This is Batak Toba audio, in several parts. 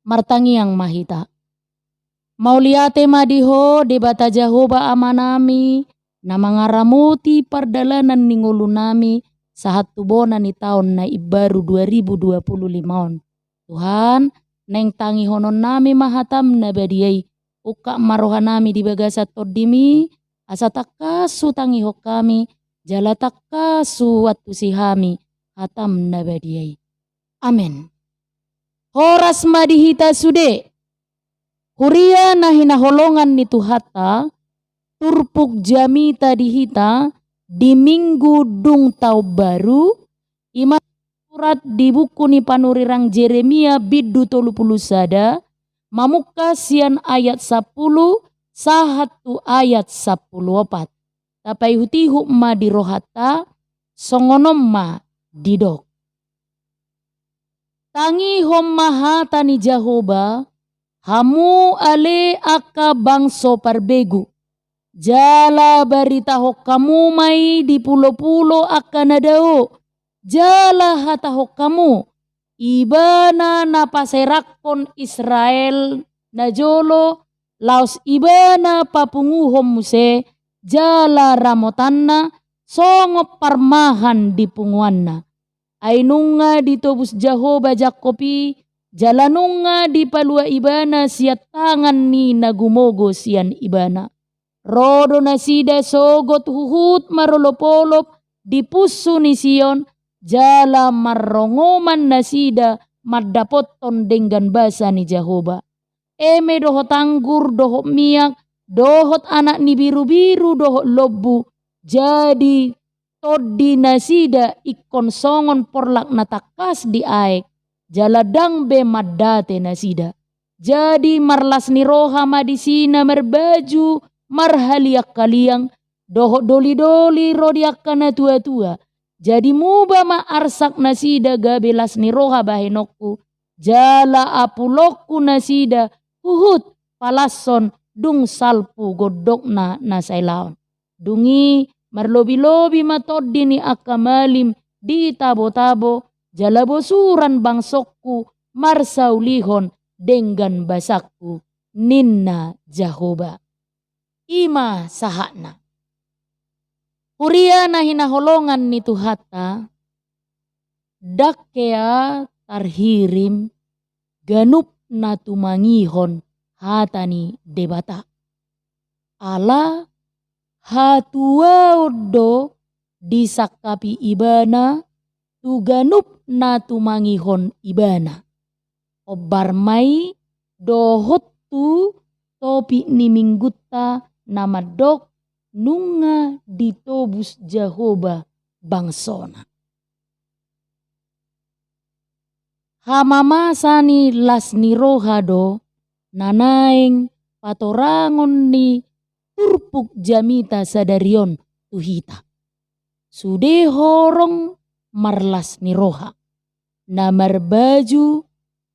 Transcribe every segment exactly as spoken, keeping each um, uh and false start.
Martangiang ma hita. Mauliate ma di Ho Debata Jahowa Amanami, na mangaramoti pardalanan ni ngolunami sahat tu bona ni taon na imbaru dua ribu dua puluh lima on. Tuhan, naeng tangihononnami ma hataM na badia i, ungkap ma rohanami di bagasan TondiMi, asa tangkas hutangihon hami, jala tangkas huantusi hami hataM na badia i. Amen. Horas ma di hita sude. Huria na hinaholongan ni Tuhanta, turpuk jamita di hita di Minggu dung taon baru, i ma surat di buku ni panurirang Jeremia bindu tolu pulu sada, mamungka sian ayat sampulu sahat tu ayat sampulu opat. Tapaihutihut ma di rohanta, songon on ma didok. Tangihon ma hata ni Jahowa, hamu ale angka bangso parbegu. Jala baritahon hamu ma i di pulopulo angka na dao, jala hatahon hamu, Ibana na paserangkon Israel najolo, laos Ibana papunguhon muse, jala ramotanna songon parmahan di punguanna. Ai nunga ditobus Jahowa Jakkob i, jala nunga dipalua Ibana sian tangan ni na gumogo sian Ibana. Ro do nasida sogot huhut marolopolop di punsu ni Sion, jala marrongoman nasida mandapothon denggan basa ni Jahowa. Eme dohot anggur, dohot miak, dohot anak ni birubiru, dohot lombu, jadi tondi nasida ingkon songon porlak na tangkas di aek, jala ndang be mandate nasida. Jadi marlas ni roha ma disi na marbaju marhaliangkaliang, dohot dolidoli ro di angka natuatua. Jadi muba ma arsak nasida gabe las ni roha bahenonku, jala apulonku nasida huhut palashon dung salpu gondokna na saelaon. Dung i marlobilobi ma tondi ni angka malim di tabotabo, jala bosuran bangsongku marsaulihon denggan basangku, ninna Jahowa. I ma sahatna. Huria na hinaholongan ni Tuhanta, ndang hea tarhirim ganup na tumangihon hata ni Debata. Ala hatuaon do disangkapi Ibana tu ganup na tumangihon Ibana. Ombar ma i dohot tu topik ni minggunta na mandok nunga ditobus Jahowa bangsona. Hamamasa ni las ni roha do na naeng patorangon ni turpuk jamita sadari on tu hita. Sude horong marlas ni roha, na marbaju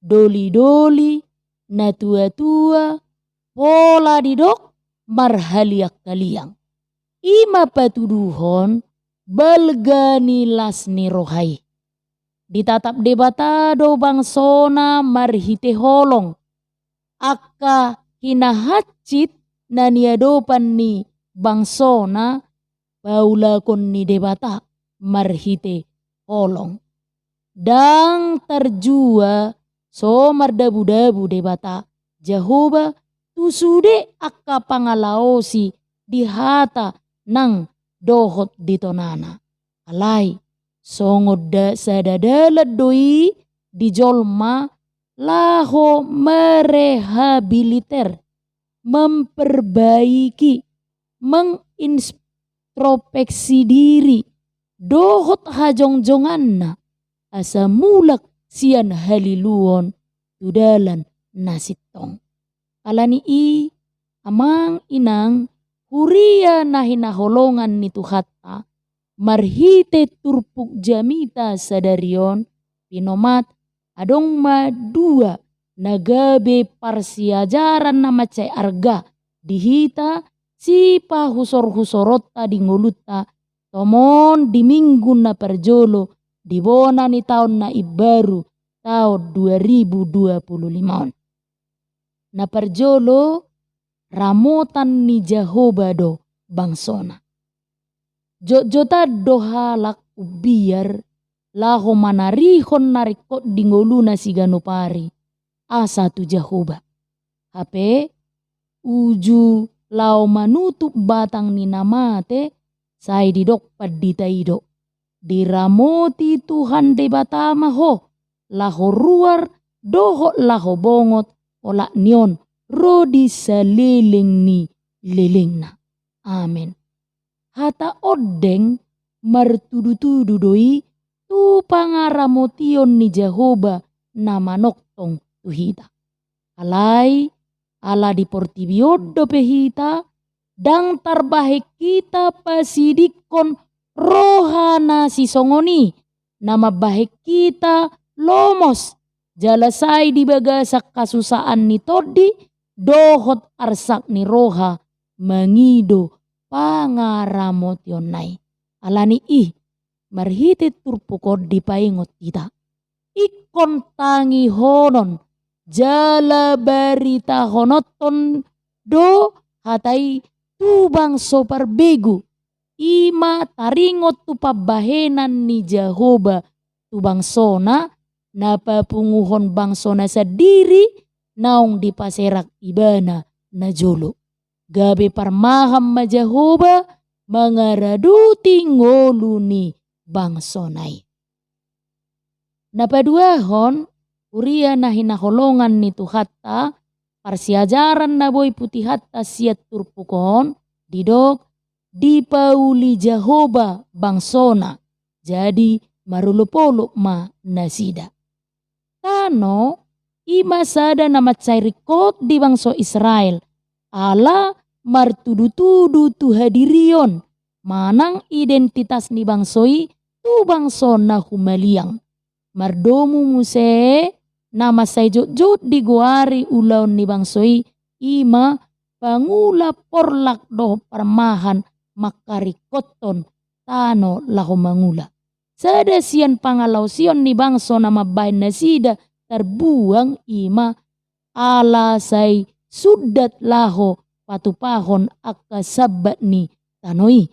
dolidoli, natuatua, pola didok marhaliangkaliang. I ma patuduhon balga ni las ni roha i. Ditatap Debata do bangsona marhite holong. Angka hinahansit na niadopan ni bangsona paulakon ni Debata marhite holong. Ndang tarjua so mardabudabu Debata Jahowa tu sude angka pangalaosi di hata nang dohot di tonana. Alai songon da-, sada dalan do i di jolma laho merehabiliter, memperbaiki, mengintrospeksi diri, dohot hajongjonganna, asa mulak sian haliluon tu dalan na sintong. Alani i, amang inang, huria na hinaholongan ni Tuhanta, marhite turpuk jamita sadari on, pinomat adong ma dua na gabe parsiajaran na mansai arga di hita sipahusorhusoronta di ngolunta, tomon di minggu na parjolo di bona ni taon na imbaru, taon dua ribu dua puluh lima on. Na parjolo, ramotan ni Jahowa do bangsona. Jotjotan do halak umbiar laho manarihon na ringkot di ngoluna siganup ari, asa tu Jahowa. Hape, uju laho manutup batang ni na mate, sai didok pandita i do: Diramoti Tuhan Debata ma ho, laho ruar dohot laho bongot, olat ni on ro di saleleng ni lelengna. Amen. Hata ondeng martudutudu do i tu pangaramotion ni Jahowa na manongtong tu hita. Alai, ala di portibi on dope hita, ndang tarbahen hita pasidingkon roha na sisongon i, na mambahen hita lomos, jala sai di bagasan hasusaan ni tondi dohot arsak ni roha mangido pangaramotionna i. Ala ni i, marhite turpuk on dipaingot hita. Ingkon tangihonon jala baritahononton do hata i tu bangso parbegu, i ma taringot tu pambahenan ni Jahowa tu bangsona, na papunguhon bangsona sandiri naung dipaserak ibana najolo. Gabe parmahan ma Jahowa mangaradoti ngolu ni bangsona i. Na paduahon, huria na hinaholongan ni Tuhanta, parsiajaran na boi putihonta sian turpuk on, didok, dipauli Jahowa bangsona, jadi marolopolop ma nasida. Tano, i ma sada na mansai ringkot di bangso Israel, ala martudutudu tu hadirion, manang identitas ni bangso i tu bangso na humaliang. Mardomu muse, na mansai jotjot digoari ulaon ni bangso i, i ma pangula porlak dohot parmahan mangkaringkothon tano laho mangula. Sada sian pangalaosion ni bangso na mambahen nasida tarbuang i ma ala sai sundat laho patupahon angka Sabbat ni tano i.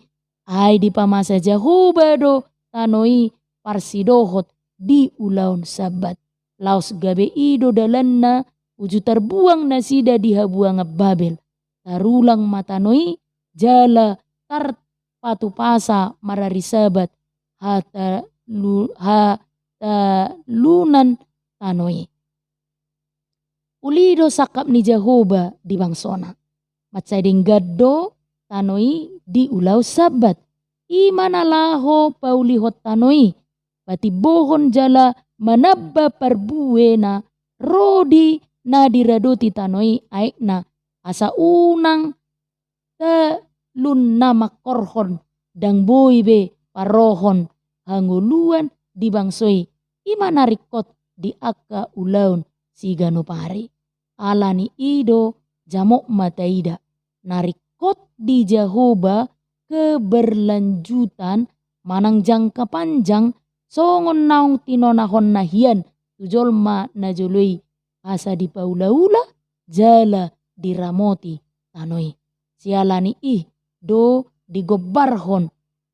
Ai dipamasa Jahowa do tano i parsidohot di ulaon Sabbat. Laos gabe i do dalanna uju tarbuang nasida di habuangan Babel. Tarulang ma tano i jala tarpatupasa marari Sabbat hatalu-, hatalunan tano i. Uli do sangkap ni Jahowa di bangsona. Mansai denggan do tano i di ulaon Sabbat. I ma na laho paulihon tano i, patimbohon jala manamba parbuena ro di na diradoti tano i aekna, asa unang talun na mangkorhon, ndang boi be parohon hangoluan di bangso i, i ma na ringkot di angka ulaon siganup ari. Ala ni i do jamot ma taida, na ringkot di Jahowa keberlanjutan manang jangka panjang, songon naung tinonahonna hian tu jolma na jolo i, asa dipaulaula jala diramoti tano i. Siala ni i do digombarhon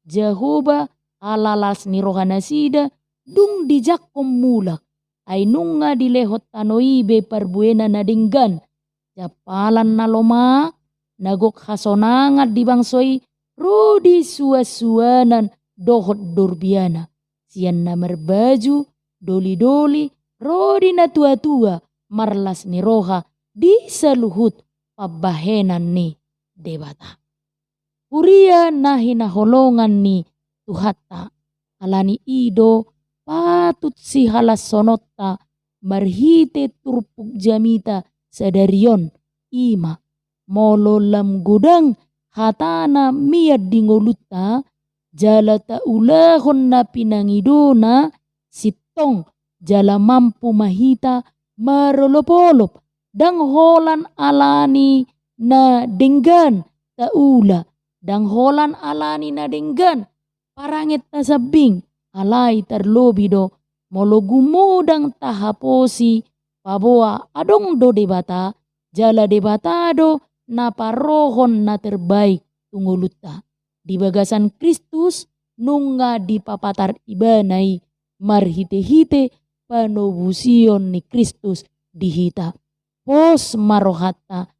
Jahowa ala las ni roha nasida, dung dijangkon mulak. Ai nunga dilehon tano i be parbuena na denggan, jampalan na lomak, na gok hasonangan di bangso i, ro di suansuanan dohot dorbiana. Sian na marbaju dolidoli ro di na tuatua, marlas ni roha di saluhut pambahenan ni Debata. Huria na hinaholongan ni Tuhanta, ala ni i do patut sihalashononta marhite turpuk jamita sadari on, i ma, molo lam godang hatana mian di ngolunta, jala taulahon na pinangidona, sintong jala mampu ma hita marolopolop, ndang holan ala ni na denggan taula, ndang holan ala ni na denggan parangenta sambing, alai tarlobi do molo gumodang tahaposi paboa adong do Debata, Jala Debata do na parohon na terbaik tu ngolunta. Di bagasan Kristus nunga dipapatar ibana i marhite-hite panobusion ni Kristus di hita. Pos ma rohanta,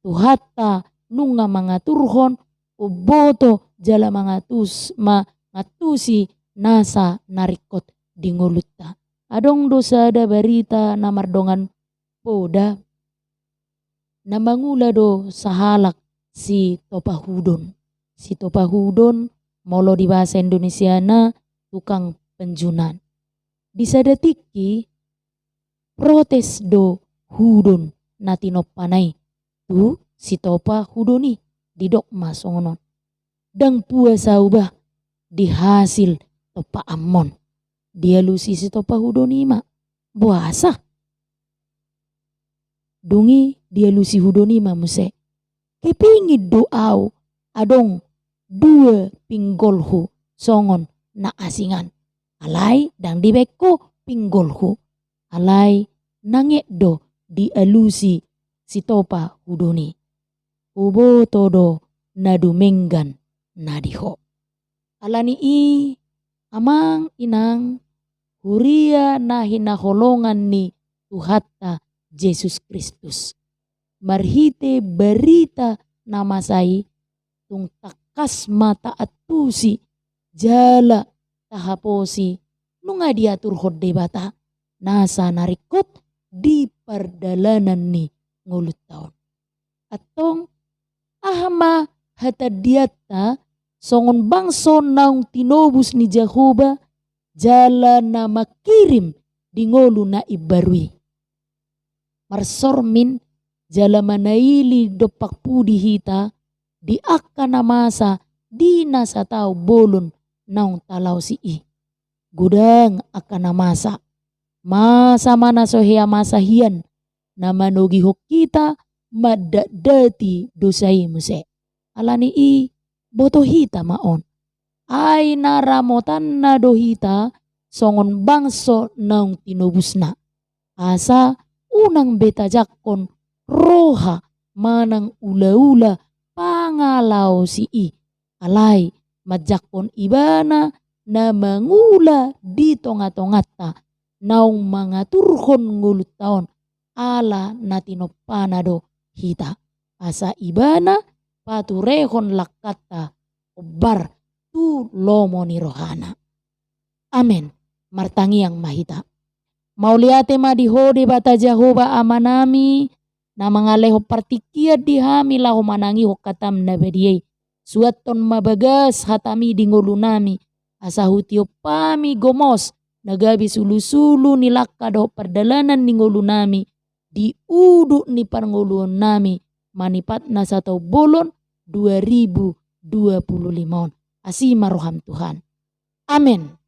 Tuhanta nunga mangaturhon, umboto jala mangatus, mangantusi nasa na ringkot di ngolunta. Adong do sada barita na mardongan poda, na mangula do sahalak sitopahudon. Sitopahudon, molo di bahasa Indonesiana, tukang penjunan. Di sada tingki, protes do hudon na tinompana i tu sitopahudon i, didok ma songon on: "Ndang puas ahu bah di hasil tompaanmon." Dialusi sitopahudon i ma: "Boasa?" Dung i dialusi hudon i ma muse: "Kepingin do ahu adong dua pinggolhu songon na asingan. Alai ndang dibaen ho pinggolhu." Alai nanget do dialusi sitopahudon i. Huboto do na dumenggan na di ho. Alani i, amang inang, huria na hinaholongan ni Tuhanta Jesus Kristus, marhite barita na masa i, tung tangkas ma taantusi jala tahaposi, nunga diaturhon Debata nasa na ringkot di pardalanan ni ngolunta on. Antong, aha ma hatandianta songon bangso naung tinobus ni Jahowa jala na mangkirim di ngolu na imbaru i? Marsormin jala manaili dompak pudi hita di angka na masa di na sataon bolon naung talaosi i. Godang angka na masa. Masa ma na so hea masa hian, na manogihon hita mandatdati dosa i muse. Alani i, boto hita ma on. Ai na ramotanna do hita songon bangso naung tinobusna. Asa unang be tajangkon roha manang ulaula pangalaosi i. Alai manjangkon Ibana na mangula di tongatonganta, naung mangaturhon ngolunta on, ala na tinompana do hita. Asa Ibana paturehon langkanta hombar tu lomo ni rohana. Amen. Martangiang ma hita. Mauliate ma di Ho Debata Jahowa Amanami, na mangalehon partingkian di hami laho manangihon hataM na badia i. Suanhon ma bagas hataMi di ngolunami, asa hutiop hami gomos na gabe sulusulu ni langka dohot pardalanan ni ngolunami di udut ni parngoluonnami manipat na sataon bolon dua ribu dua puluh lima on. Asi ma rohaM Tuhan. Amen.